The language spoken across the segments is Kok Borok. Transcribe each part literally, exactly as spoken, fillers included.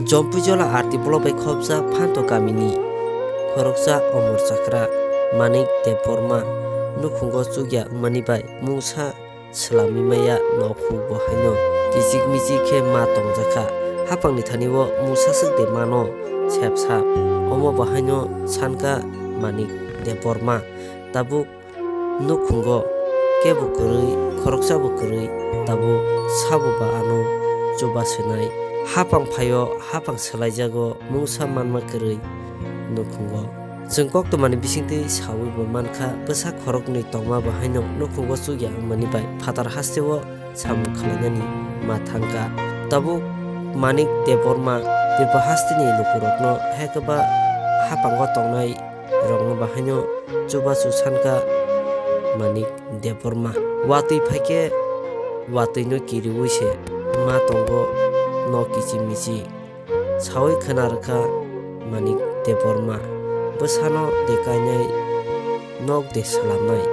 Jompuijola R D block bai khopjak Phanto kamini khoroksa Omor Chakra Manik Debbarma nukhungo chukya wngmani bai mungsa swlamwi maya, nokhung bo haino kichik michik khe ma tongjakha. Hapangni thani o mungsa swk de mano sepsa, omo bo haino sankha Manik Debbarma. Tabuk nukhungo kebo kwrwi, khoroksa bo kwrwi, tabuk sabo ba ano chuba swnai. Hapang phaio, hapang swlaijago, mungsa manma kwrwi nukhungo. Chwng koktwmani bisingtwi sawi bo mankha, bwsa khoroknwi tongma bo haino nukhungo chukya wngmani bai phatar hasteo samung khlainani ma thangkha. Tabuk Manik Debbarma Tripura hasteni lukurokno hai khe ba hapango tongnai rokno bahaino chubachu sankha Manik Debbarma. Watwi phaikhe watwino kiriwi se ma tongo nok kiching miching. Sawi khna rwkha Manik Debbarma bwsano de kainai nok de swlamnai.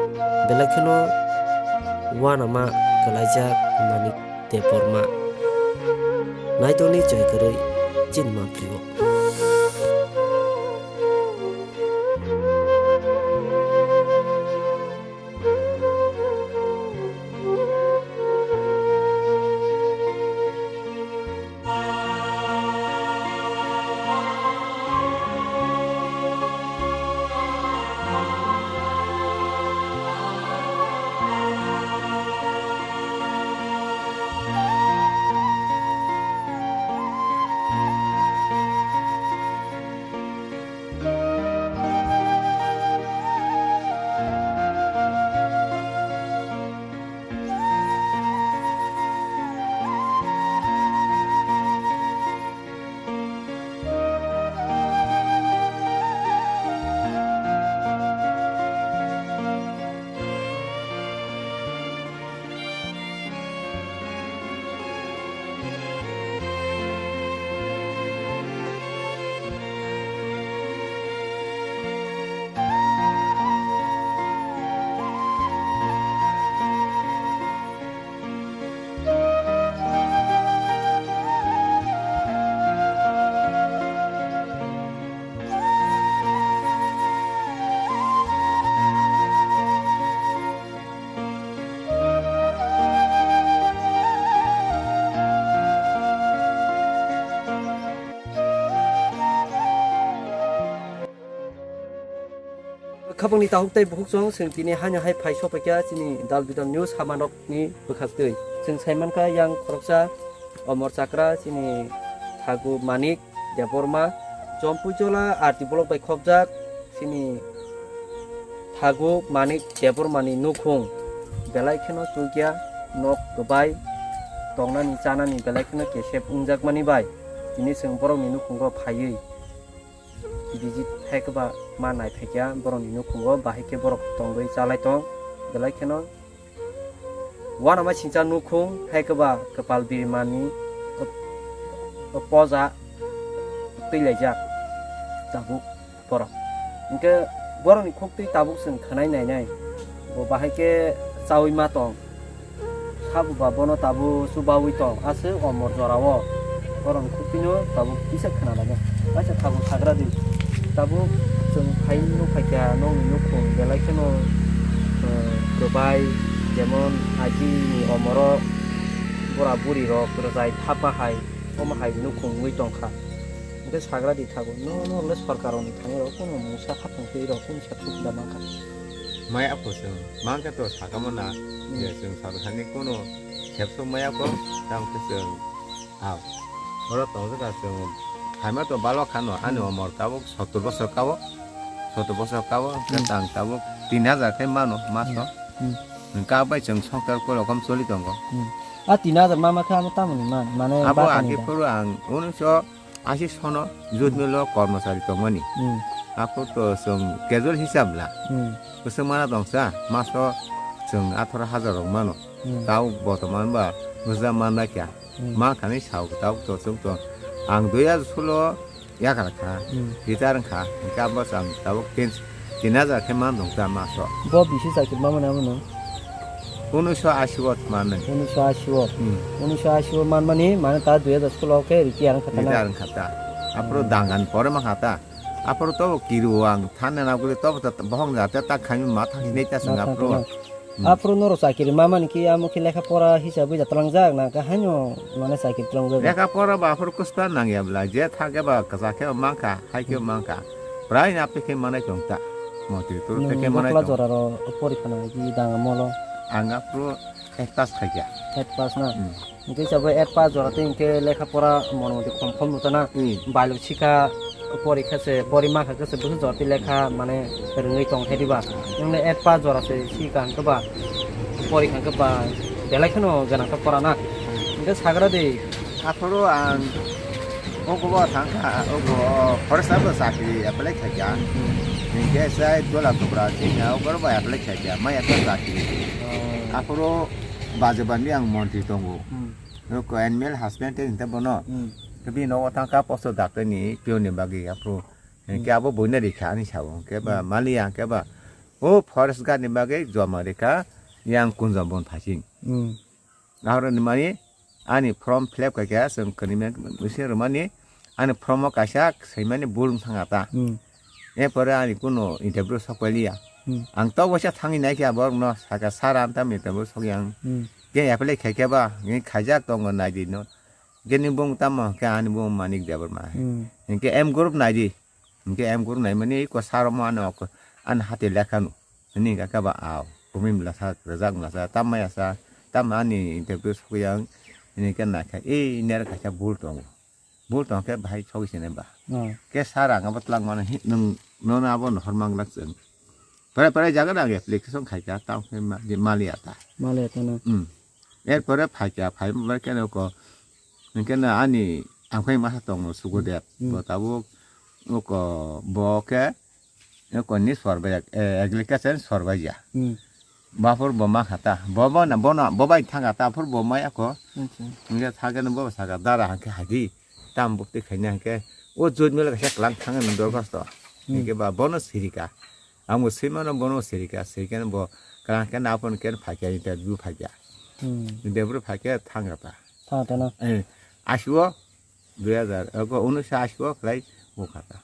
Belai kheno uanama kwlaijak Manik Debbarma. Naitoni choi kwrwi chini mapli o. Khapangni tahuk tei bukhuk chwng, chwng tini haino hai phai sophaikha chini Dal Bidal News hamanokni bwkhaktwi. Chwng saimankha yang khoroksa Omor Chakra chini Thagu Manik Debbarma, Jompuijola R D block bai khopjak chini Thagu Manik Debbarmani nukhung belai kheno chukya, nok kwbai, tongnani chanani belai kheno kesep wngjakmani bai tini chwng borokni nukhungo phaiwi visit hai khe ba ma nai phaikha borokni nukhungo, bahai khe borok tongwi chalai tong. Belai kheno uanama singcha nukhung hai khe ba kwpal birimani poja twilaijak tabuk borok. Hinkhe borokni khuktwi tabuk chwng khwnai nainai, bo bahai khe chaui ma tong. Sabo ba bono tabuk chubaui tong, aswk omor jorao. Borokni khuktwino tabuk kisa khwnalaina. Kaisa tabuk sagra di. Tabuk chwng phai nuk phaikha nokni nukhung belai kheno, eh, kwbai, jemon ajini omoro bura buri rok rwjai thapma hai, omo hai nukhung wngwi tongkha. Hinkhe sagra di thago, no, no le sorkarni thani rok kono mungsa khapang twi rok kono sa thuk da mankha. Maya kho chwng mankha to sakamo na, hmm, je chwng sarkani kono khepsok maya kho, tamo khe chwng, ah, oro tongjaga chwng phaima to balo khano, ani, hmm, omor tabuk sottor bosor kao, sottor bosor kao, hmm, tang tabuk tin hajar khe mano maso. Hmm. Hmm. Ka bai chwng songkar ko rokom choli tongo. Hmm. A tin hajar ma ma khe amo tamoni man, mane abo bakani agi da. Phuru ang unisho ashi sono jut milo kormochari tongmani. Hmm. Ako to chwng casual hisab la. Hmm. Bwswk mana tongsa, maso chwng atharo hajar rok mano. Hmm. Tau botoman ba bwsa manna kya. Hmm. Ma khani sao tau to chwng to. Ang dui hajar solo yakar kha. Hmm. Retire kha. Hingke abo chwng tabuk tin, tin hajar khe man tong ta maso. Bo bisi chakri ma mane amo no? Unisho ashi o manwi. Unisho ashi o. Hmm. Unisho ashi o manmani, mane ta dui hajar solo khe retire wngkha ta na? Retire wngkha ta. Aphuru Hmm. dangan pore mankha ta. Aphuru to kiru ang thanna naguli to bohong jate ta khaimi ma thang Hmm. sinai ta Ma swng thang aphuru. ta na. Hmm. Aphuru norok chakiri mamani khe amo khe lekha pora hisabwi da twlangjak na khe haino mane chakiri twlangjak? Lekha pora ba aphuru kusta nangya bwla, je thang khe ba kwchak khe mankha, hai khe Hmm. mankha. Prai na aphi khe manai tong ta. Montri tur Nwng khe manai bokla tong. Joraro porikha na ki dang amolo? Ang aphuru eight pass khaikha. Eight pass na? Hmm. Hingke sabo eight pass jora tei hingke lekha pora mono moti khom khom nutana. Hmm. Bailo sikha pori kha se, pori ma kha khe se, bwswk jora tei lekha mane rwngwi tong khe diba. Nwng le eight pass jora se sikha hingke ba, pori kha hingke ba, belai kheno gana khe pora na. Hingke sagra de. Aphuru ang ogo bo thang kha, ogo forest bo chakri apply khaikha. Hmm. Hingke sai dola kubra chini ogo bo apply khaikha, mai apply chakri. Oh. Aphuru bajo bandi ang montri tongo. Hmm. Noko animal husband tei hinte bono. Hmm. Tei bini nogo thang kha poso doctor ni pion ni bagwi aphuru. Hmm. Hingke abo boina rikha ani sabo. Hingke ba Hmm. maliya hingke ba o forest guard ni bagwi joma rikha yang kunjam bon phasing. Hmm. Ahoro ni mani ani form fill up khaikha chwng kani men bisi rwmani ani form o kaisa swimani bul wng thang ta. Hmm. Erpore ani kuno interview sok pailiya. Hmm. Ang to waisa thangwi naikha borokno saka sir ang tamo interview sok yang. Hmm. Ke apply khaikha ba ngi khaijak tongo naidi no. Ke ni bung tamo ke ani bung Manik Debbarma. Hmm. Ke M group naidi. Hingke M group naimani ko sir omo ano ko ani hati lekha no. Hini hingka khe ba aw. Bumi mlasa, rwjak mlasa, tam maya sa, tam ani interview sokya ang. Hini khe naikha, "Ei, nere kaisa bul tongo." Bul tong khe bahai sokwi sini ba. Oh. Khe sir ang abo twlang mano hi, nwng, nono abo no hor manglak chwng. Pore pore jaga na application khaikha, tam khe ma-, je maliya ta. Maliya ta na. Hmm. Erpore phaikha, phai bai khe ko, hingke na ani angkhai masa tongo Sugudev. Hmm. Bo tabuk, oko, bo khe, oko ni sorbai, eh, agriculture sorbai ya. Hmm. Bafur bo ma khata, bo bo na, bo na, bo bai thanga ta, aphur bo maya ko. Acha. Hingke thage no bo saka dara hangke hadi, tam bukti khaina hingke, o jut mele kaisa klang thanga no dorkhasto. Hmm. Hingke ba bono sirika. Ang bo swimano bono sirika, sirikeno bo kwrang khe na phone khe phaikya interview phaikya. Hmm. Interview phaikya thangkha ta. Thangkha ta na? Eh, asio dui hajar, oko unisho asio khlai bukha ta.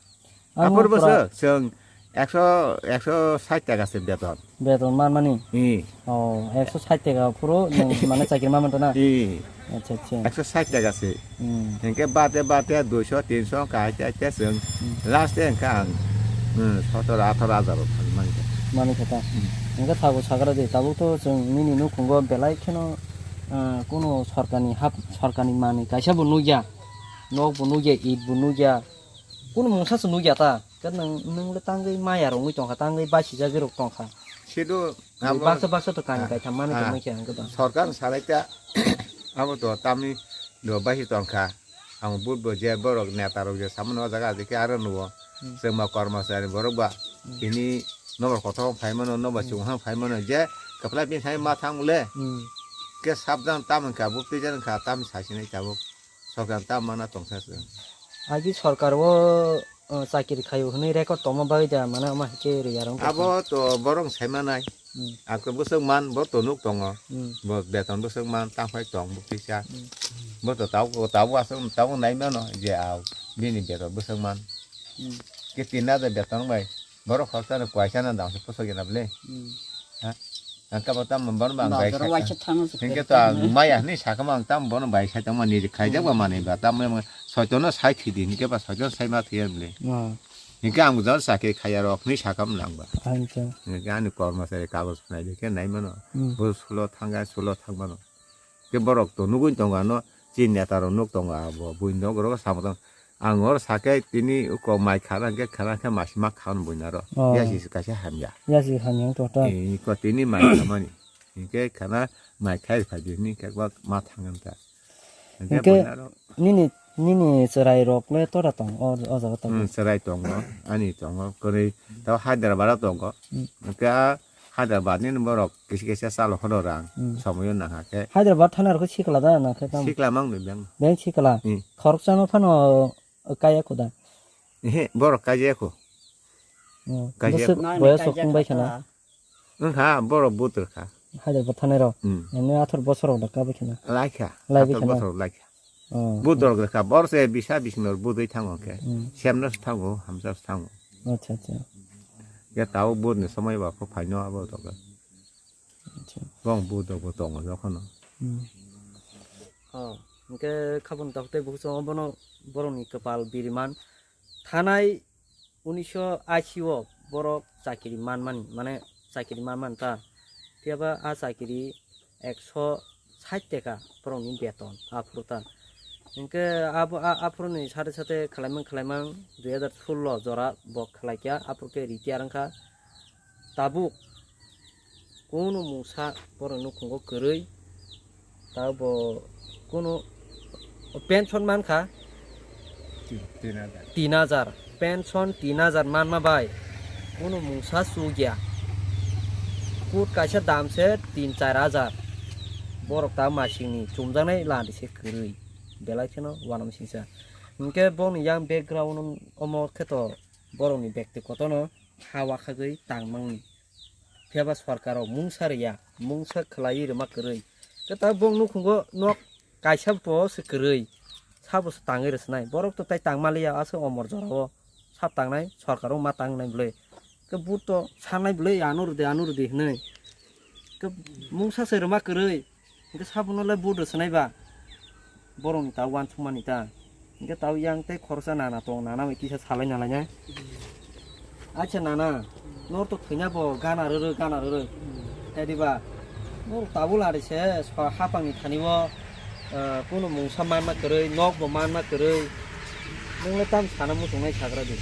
Ang Apor bo pura- se, chwng ekso, ekso sait taka se beton. Beton manmani? Eh. Oh, ekso sait taka phuru nwng mane chakri manmanta na? Eh. Acha, acha. Ekso sait taka se. Hmm. Hingke bate bate duiso tinso kahai te te chwng Hmm. last e hingke ang, hmm, sotoro atharo hajar rok thang mangkha. Mani khe ta. Hmm. Hingke tabuk sagra de, tabuk to chwng nini nukhungo belai kheno, ah, kuno sorkarni hap, sorkarni manwi kaisa bo nukya. Nok bo nukya, it bo nukya. Kuno mungsa se nukya ta. Khe nwng, nwng le tangwi maya rwngwi tongkha, tangwi basijagwi rok tongkha. Sido Abo baksa baksa to kani ah, kaitham mani ah, tongmani khe ang khe ba. Sorkar salai ta abo to tamni do baisi tongkha. Ang but bo je borok neta rok je samano o jaga ajike aro nugo. Hmm. Chwngma kormosari borok ba Hmm. tini nobor kotor phai mano, nobar Hmm. chunghang phai mano je kwplai bini thai ma thang le. Hmm. Ke sabdan tam wngkha, bupti jan wngkha, tam sasinai tabuk. Sorkar tam mana tongsa se. Agi sorkar o, o, chakiri khaio hwnwi record tongma bagwi da, mana ma hike rwya rong tongsa. Abo to borok sai manai. Hmm. Ako bwswk man, bo to nuk tongo. Hmm. Bo beton bwswk man, tang phai tong, bo kisa. Hmm. Bo to tabuk, tabuk aswk, tabuk nai mano je, ah, bini beton bwswk man. Hmm. Ke tin hajar beton bai. Borok khoroksa no kuaisa no dangsa pusok ya na bwle. Hmm. Ha? Ang kabo tamo bono bang bai Bazar o sai. Waisa thangna se Hingke to ang maya ni sakamo ang tamo bono bai sai tongma ni khaijak ba Hmm. manwi ba tamo soito no sai thidi hingke ba soito no sai ma thiya bwle. Hmm. Hingke ang jor sakhe khaya rok ni sakam lang ba. Ang cha. Hingke ani kormosari kagoj nai de khe nai mano. Hmm. Bo sulo thangga sulo thang mano. Ke borok to nugui tongo ano, chini neta rok nuk tongo abo, buino borok samo tong. Ang oro sake tini uko mai khana hingke khana khe masi ma khan buina ro. Oh. Yasi kaisa hamya. Yasi hamya to ta. Eh, ko tini mai khamani. Hingke khana mai khai phaidi hini khe ma thangan ta. Hingke Hingke buina ro. nini, nini chwrai rok le tora tong, o, o jaga tong. Hmm, chwrai tongo, ani tongo, kwrwi, tabo Hyderabad o tongo. Hmm. Hingke a Hyderabad ni borok kisa kisa chalo hono rang Hmm. somoyo nangkha khe. Hyderabad thana rok sikla da na khe tam? Sikla mang de beng. Beng sikla. Hmm. Khorok chama phano kaya kho da. Ehe, borok kaya kho. Hmm. Kaya Bwswk kho. Nani boyos kaya sok bai kha khana. Wngkha borok butur kha. Hajar bo thanai rok. Hmm. Emni athar bosor rok da kabai khena. Laikha. Laikha. Athar bosor laikha. Oh. Budor kha bor se bisa bising nor budui thango khe. Hmm. Semno se thango, hamsa se thango. Acha, acha. Ya tao bud ni somoi ba ko phaino abo to ga. Acha. Bong budor bo tongo jokhon. Hmm. Oh, hingke khabun takhuk tei bukhuk song bono borokni kwpal biriman thanai unisho ashi o borok chakiri manmani, mane chakiri manmani ta. Phiya ba a chakiri ekso sait teka borokni beton aphuru ta. Hingke abo a-, aphuruni sate sate khwlaimang khwlaimang dui hazar sullo jora bo khwlaikha, aphuru khe retire wngkha. Tabuk kunu mungsa borok nukhungo kwrwi, ta bo kunu pension mankha tin, tin hajar. Tin hajar. Pension tin hajar manma bai kunu mungsa chukya. Kut kaisa dam se tin char hajar. Borok ta masingni chumjaknai landi se kwrwi. Belai kheno uanama singsa. Hingke boni yang background omo khe to borokni bekti kotono ha wakhagwi tangmani. Phiya ba sorkar rok mungsa rwya, mungsa khwlaiwi rwma kwrwi. Khe ta bong nukhungo nok kaisa bo se kwrwi. Sabo se tangwi rwsnai. Borok to tai tangma liya, aswk omor jorao sab tangnai, sorkar rok ma tangnai bwlwi. Khe but to sanai bwlwi, ano rwdi, ano rwdi hwnwi. Khe mungsa se rwma kwrwi. Hingke sabuno le but rwswnai ba. Borokni ta uansukmani ta. Hingke tao yang tei khoroksa nana tong, nana bai kisa salai nalai nai. Acha nana, nor to thwina bo gana rwrw, gana rwrw. Tei diba? Nor tabul ari se so hapangni thani o, eh, kunu mungsa manma kwrwi, nok bo manma kwrwi. Nwng le tam sana muchungnai sagra di.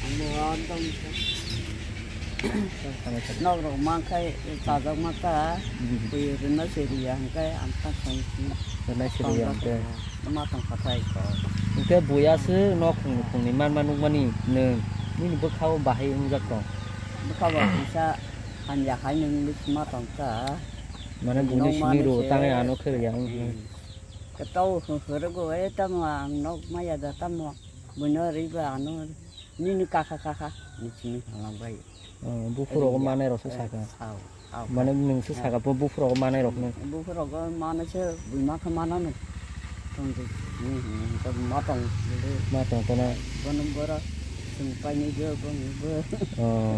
Ano ang tong. Nok rok mankhai chajak mata, hmm, bui rwna se riya hwnkhe ang ta song si. Rwna se riya hwnkhe. Ma tong khatai ko. Hwnkhe buya se nok khung khungni manma nukmani nwng nini bwkhao bahai wngjak tong. Bwkha ba kisa hamya hai nwng ma tong kha. Mane buini simi ro tangai ano khe riya wng. Hmm. Ketau hwrwgo e tamo ang nok maya da tamo buino riba ano nini kaka kaka ni simi halang bai. Oh, buphuru rogo manai rok se saka. Sao, sao. Mane nwng se saka bo buphuru rogo manai rok no. Buphuru rogo manai se bui ma kha mana no. Tong di ni ni to ma tong. Ma tong to na. Bono bora sung pai ni go go ni go. Oh.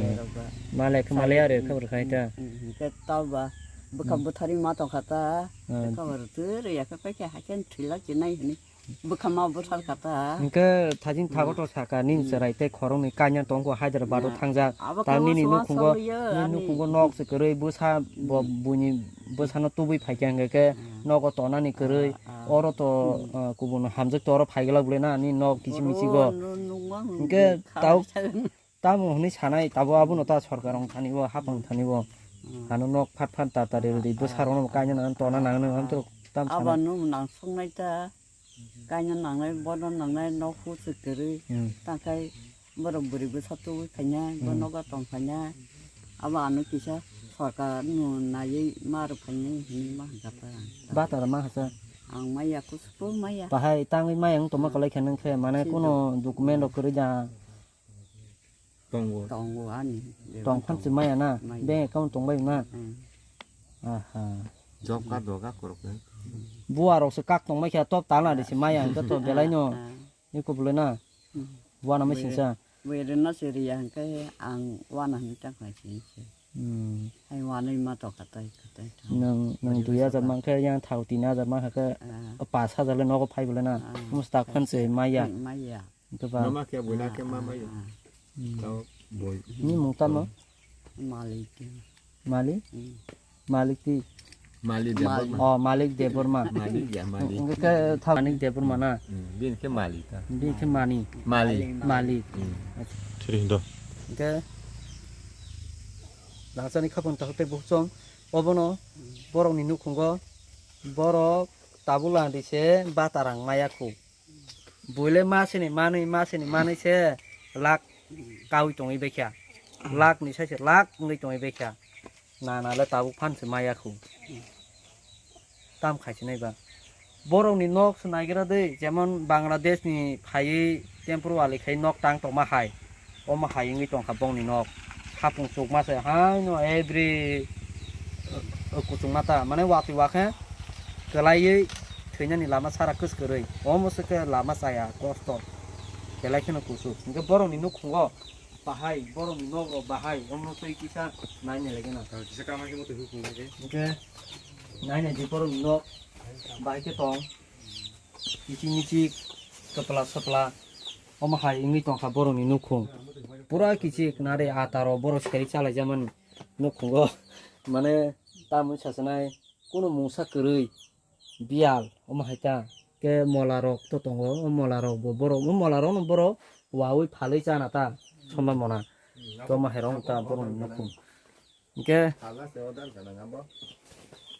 Male khe male are khe bor khai ta. Ke tau ba bwkha bwthari ma tong kha ta. Khe bor tu re ya khe pai khe ha khe thila chinai hini. Bwkha ma bwthar kha ta. Hwnkhe thajin thago to saka nini chwrai tei khoroknwi kanya tongkho Hyderabad o thangjak. Ta nini nukhungo, nini nukhungo nok se kwrwi bwsa bo buini bwsano tubui phaikha hwnkhe khe nogo tonani kwrwi oro to, uh, kubun hamjwk to oro phaiglak bwlai na nini nok kiching miching go. Hwnkhe tau Tamo hwnwi sanai, tabo abono ta sorkar wng thani bo, hapang thani bo. Hmm. Ano nok phat phat ta tari rwdi, bwsa rokno bo kaina nang, tona nang nang, amtwrok tam sanai. Abano nang songnai ta, kaina nangnai, bono nangnai, nok husuk kwrwi, hmm, tangkai borok bwrwi bwsa tubui khaina, bo, hmm, nogo tong khaina. Abo ano kisa sorkar no naiwi ma rw phainai hwnwi ma hwnkha ta. Batara ma hasa. Ang maya, kusuku maya. Bahai tangwi maya wng tongma kwlai khe nang khe, mane kuno document rok kwrwi da. Tongo. Tongo ani. Tong phan se maya na. Maya. Bank account tong bai na. Hmm. Aha. Job card doga korok na. Bua rok se kak tong mai kha top tana de se maya hwnkhe to belai no. Ah. Ni kubulai na. Hmm. Bua na mai singsa. Were na se riya hwnkhe ang wana hwnkhe ta khai singsa. Hmm. Hai wanai ma to khatai khatai. Nang nang dui hajar man khe yang thao tin hajar man kha khe, ah, pas hajar le nogo phai bole na. Ah. Musta khan se maya. Maya. Hwnkhe ba. Mama khe buina khe ma bai. Hmm. Tao boi. Ni mung tamo? Malik. Mali? Hmm. Malik ti. Mali Debbarma. Oh, Malik Debbarma. Malik ya, Malik. Hwnkhe khe tha-, Malik Debbarma na? Hmm, bini khe Mali ta. Bini khe Mani. Mali. Malik. Hmm. Thiri do. Hwnkhe langsani khapang takhuk tei bukhuk song. Obono borokni nukhungo borok tabuk landi se bata rang maya khu. Buile masini manwi, masini manwi se lak kawi tongwi bekha. Lak ni sai se lak wngwi tongwi bekha. Nana le tabuk phan se maya khu. Tam khai se nai ba. Borok ni nok se naigra de, jemon Bangladesh ni phaiwi temporary khai nok tang tongma hai. Omo hai wngwi tongkha bongni nok. Hapung chukma se haino every, uh, o kuchung mata, mane watwi wakhe kwlaiwi thwinani lama sara kwskwrwi. Omo se khe lama chaya kosto. Belai kheno kusu. Hwnkhe borokni nukhungo bahai, borokni nok rok bahai, omo twi kisa naina lagina. Kisa kama khe moto hukung lage. Hwnkhe naina di borokni nok bahai khe tong. Kichik michik, kwpla swpla, omo hai wngwi tongkha borokni nukhung. Pura kichik nari ataro borok seri chalaijamani nukhungo. Mane tamoni sasanai kunu mungsa kwrwi biyal omo hai ta. Khe mola rok to tongo, o mola rok bo borok, o mola rok no borok wawi phalwi chana ta somba mona. To omo hai rok ta borokni nukhung. Hingke Phala se order kana ngabo.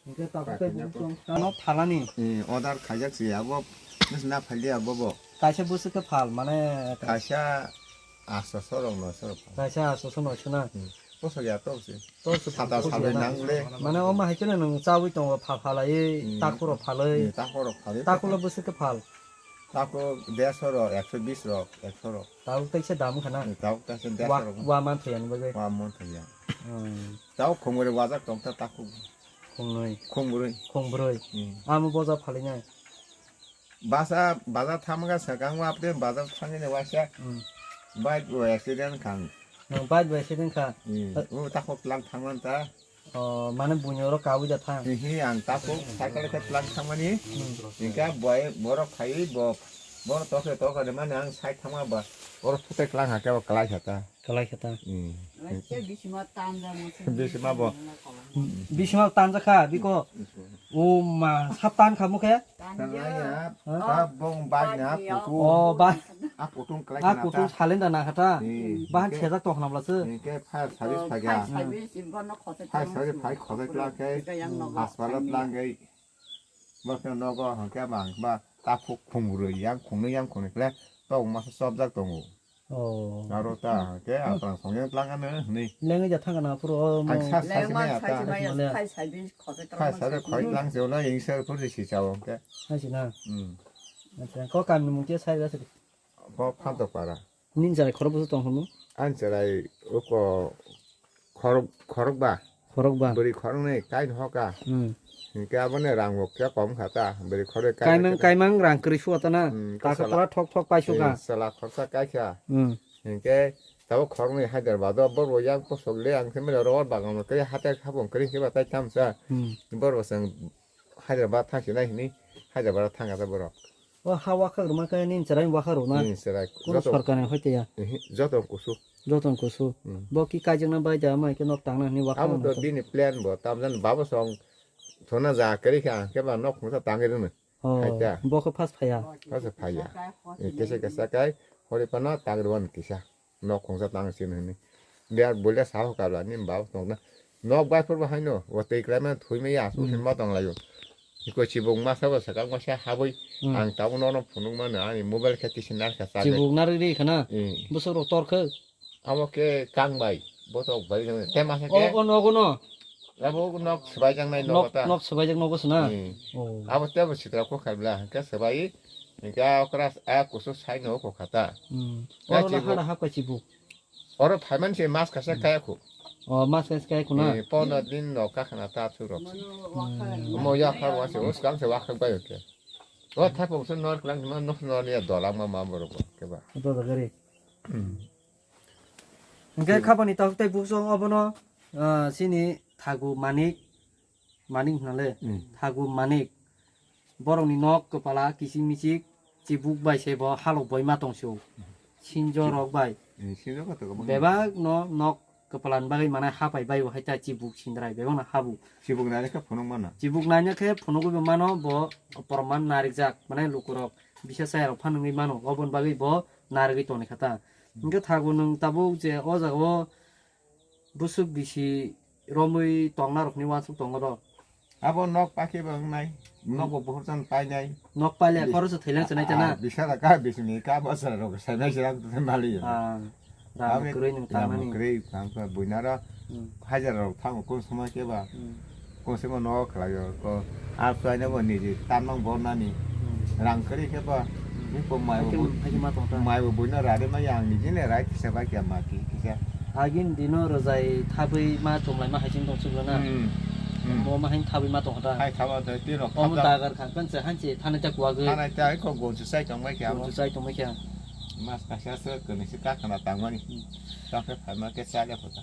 Hingke tabuk tei Pakinya bumung ko. Tong kano phalani. Eh, order khaijak se abo. Nus na phaldi abo bo. Kaisa bwswk khe phal, mane Kaisa asto sorok no sorok phal. Kaisa asto so noisho na. Hmm. Poso ya to se. To se Sata phal sabai nang le. Mane o ma hai khe nwng chawi tongo pha phalai, Hmm. Takhuro phalai. Eh, takhuro phalai. Takhuro bwswk khe phal. Takhuro dersho rok, ekso bis rok, ekso rok. Tabuk tei se dam khana. Eh, tabuk tei se dersho Wa, rok. Wa man thaya ni bagwi. Wa man thaya. Hmm. Tao khongore wajak tong ta takhuk. Khongnwi. Khongbrwi. Khongbrwi. Hmm. Amo boja phalinai. Basa, baza thamga sakang wa apde baza thangini waisa. Hmm. Bike bo accident khang. Hmm, bike bo accident kha. Hmm. Ta- O takhuk lang thangman ta. O, mane buino oro kawi da thang. Hihi ang takhuk cycle khe lang thangmani. Hmm. Hingke boy borok phaiwi bo, borok tokhe tokhe mane ang side thangma ba. Borok phutai lang hakhe bo kalai kha ta. Kalai kha ta. Hmm. Bisima tanja mo se. Bisima bo. Bisima tanja kha, biko. O ma, sab tan kha mukhe? Tan ya. Ha? Ta bong bai na kutu. O, ba. A kutung kalai A kha kutung ta. Salen da na kha ta. Hmm. Bahan Hingke- sejak tong khnam la se. Hingke fire service Oh, phai ga. Fire service, bono khosai Fire tong service si. Phai khosai kla khe. Yang nogo Haspalat thangni. Lang gai. Bakhe nogo hangke bang ba takhuk khungrwi yang khungnwi yang khungnwi kle tok masa chopjak tongo. Oh. Aro ta ke atang songya tlang ano ni. Lengwi ja thang na phuru o mo. Ang sa sa Lengma sini sai ata. Sai maya, Mane. Sai sai bin khosai Sa tong sa si. Khoi tlang se ola ing sa phuru si chao ke. Hai si na. Hmm. Acha, ko kam ni mungke sai ga se. Bo phantok para. Nin jarai khoro busu tong hono. Ang jarai uko Khorok, khorokba. Khorokba. Bwrwi khoroknwi kain hoka. Hmm. Hinkhe aboni rang bo khe kom kha ta. Bwrwi khoroknwi kain Kaimang, hoka. Kaimang rang kwrwi suwa ta na. Hmm, Taka kasala. Pura thok thok pai suka. Eh, sala khorsa kaisa. Hmm. Hinkhe tabuk khoroknwi Hyderabad o borok yang kosok le ang khe mele ror bagan o khe hatai habong khe khe batai tamsa. Hmm. Borok sang Hyderabad thang sinai hini Hyderabad thang kha ta borok. O ha wakha rwma khe nini chwrai wakha rwna. Nini chwrai. Kuno joto sorkar ni hoite ya. Ehe, joto kusu. Joto kusu. Hmm. Bo ki kaijakna bai da, mai khe nok tangna hwnwi wakha Abo to rwma khe. Bini plan bo, tamjani babo song thona ja kwrwi kha, khe ba nok khungsa tangwi rwno. Oh, Haita. Bo khe first phaiya. First phaiya. Eh, kisa kisa kai, hori phano tang rwani kisa. Nok khungsa tang sini hwnwi. Biya bulia saho kabla ni babo tongna. Nok bai phurbo haino, o twi kwlai mano thwi maya, aswk Hmm. hinma tong laio. Iko chibuk masa bo sakang masa habwi, Hmm. ang tabuk nono phunuk mano, ani mobile khe tisi narkha chagwi. Chibuk narwi ri khana? Hmm. Bwswk rok tor khe? Abo khe kang bai, botok bai jang, te masa O, khe. O nogo no? Abo nok swbai jang nai Nok, nogo ta. Nok swbai jak nogo sna? Hmm. Oh. Abo te bo sitra ko khabla, hwnkhe swbai, hwnkhe okra a kusu sai no ko khata. Hmm. Ya Oro la chibuk. Hara hapka chibuk. Oro phaiman se mas kaisa Hmm. kaya khu. Oh, mas kaisa kaya khu na? Eh, pondro din no kakhna ta thu rok. Hmm. Mo ya kha wa se, o swkang se wa khak bai ke. O thapung se nor klang ma no nor ya dolang ma ma borok ke ba. Oto da gari. Hmm. Hingke khabani tok tei buksong obono, ah, sini Thagu Manik, Manik hwnale, Hmm. Thagu Manik. Borokni nok kwpala kichik michik chibuk bai se bo halok bai ma tong se o. Sinjo rok bai. Eh, sinjo khe to kwbangma. Bebak no nok kwpala ni bagwi mane hapai bai o hai ta chibuk sindrai bebak no habu. Chibuk naina khe phunuk mano. Chibuk naina khe phunugwi bo mano bo proman narijak mane lukurok bisa chaya rok phanugwi mano oboni bagwi bo narigwi toni kha ta. Hingke thago nwng tabuk je o jaga o bwswk bisi romwi tongna rokni uansuk tongo do. Abo nok pakhe bo wngnai, nok bo buhurjan painai. Nok paile Bi- khoroksa thailang se nai tana. Ah, bisa da ka bisini ka bwswk rok sainai se rok mali. Ah, ram kwrwi nwng tangmani. Ram kwrwi tang kha buinaro Hmm. hajar rok thango kun somoi khe ba. Hmm. Kosimo nogo khlaio, ko, a suaina bo niji tamnang bornani. Hmm. Rang kwrwi khe ba, Hmm. ni ko mai bo Haikhe, bui-, haikhe ma tong ta. Mai bo buino rade ma yang niji ne rai kisa ba kya ma ki kisa. Agin dino rwjai thabwi ma chumlai ma haising tong chuklo na. Hmm. Hmm. Bo ma hain thabwi ma tongkha ta. Hai thaba de tiro Omo khapjak. Dagar kha kan se hanse thanai ta kuwagwi. Thanai ta ko gonsu sai tongbai khe abo. Gonsu sai tongbai khe. Mas kaisa se kani se kakana tangmani. Hmm. Takhe phaima khe chale khota.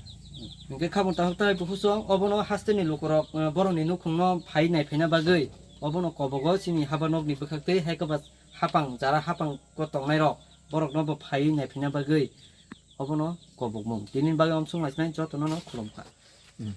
Hingke khabung tahuk tai bukhusong obono hasteni lukurok, eh, borokni nukhungno phai nai phaina bagwi obono kobogo chini haba nokni bwkhak tei hai kwbas hapang jara hapang ko tongnairok borokno bo phai nai phaina bagwi obono kobokmung. Tini bagwi omsong laisnai jotono no khulumkha. Hmm.